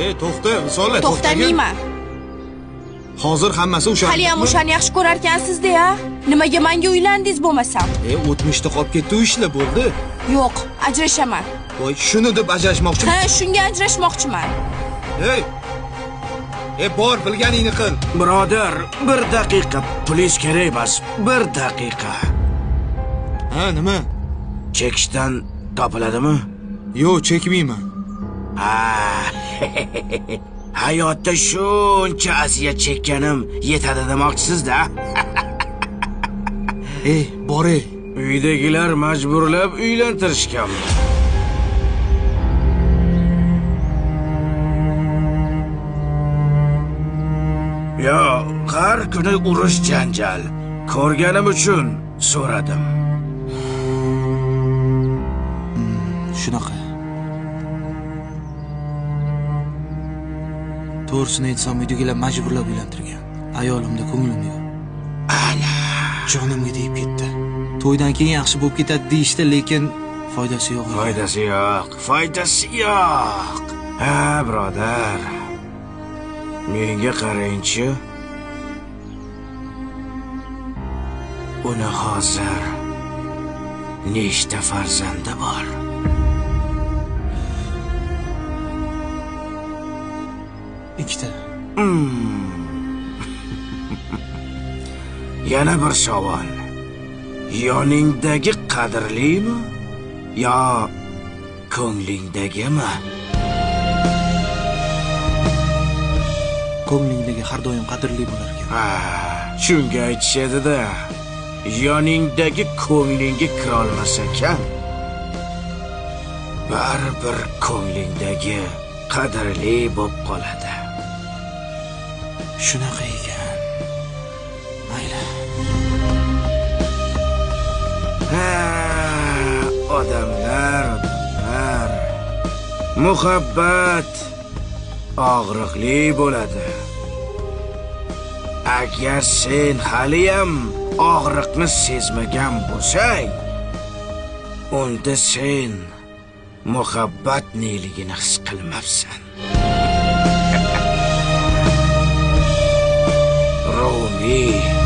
To'xta, Visola, to'xtamayman. Hozir hammasi o'sha. Hali ham o'shani yaxshi ko'rarkansiz-da, ya? Nimaga menga uylandingiz bo'lmasam? O'tmishda qolib ketdi u ishlar, bo'ldi. Yo'q, ajrashaman. Voy, shuni deb ajrashmoqchiman. Ha, shunga ajrashmoqchiman. Ey! Bor, bilganingni qil. Birodar, bir daqiqa, pulingiz kerak emas, bir daqiqa. Ha, nima? Chekishdan topiladimi? Yo'q, chekmayman. Ha. Hayotda shuncha aziyat chekkanim yetadi demoqchisiz-da? Ey, bor ey. Uydagilar majburlab uylantirishgan. Yo, har kuni urush janjal. Ko'rganim uchun so'radim. Shunaqa. To'g'risini aytsam, uydagilar majburlab uylantirgan. Ayolimda ko'nglim yo'q. Ana, jonimga tegib ketdi. To'ydan keyin yaxshi bo'lib ketadi deyishdi, lekin foydasi yo'q. Foydasi yo'q, foydasi yo'q. Ha, birodar. Menga qarangchi. Uni hozir nechta farzandi bor? 2 ta. Yana bir savol. Yoningdagi qadrlimi yo ko'nglingdagimi? Ko'nglingdagi har doim qadrli bo'lar ekan. Ha, shunga aytishadi-da. Yoningdagi ko'nglingga kirolmas ekan, baribir ko'nglingdagi qadrli bo'lib qoladi. Shunaqa ekan. Mayli. Ha, odamlar, odamlar. Muhabbat og'riqli bo'ladi. Agar sen haliyam og'riqni sezmagan bo'lsang, unda sen muhabbat neligini his qilmabsan. Rumiy.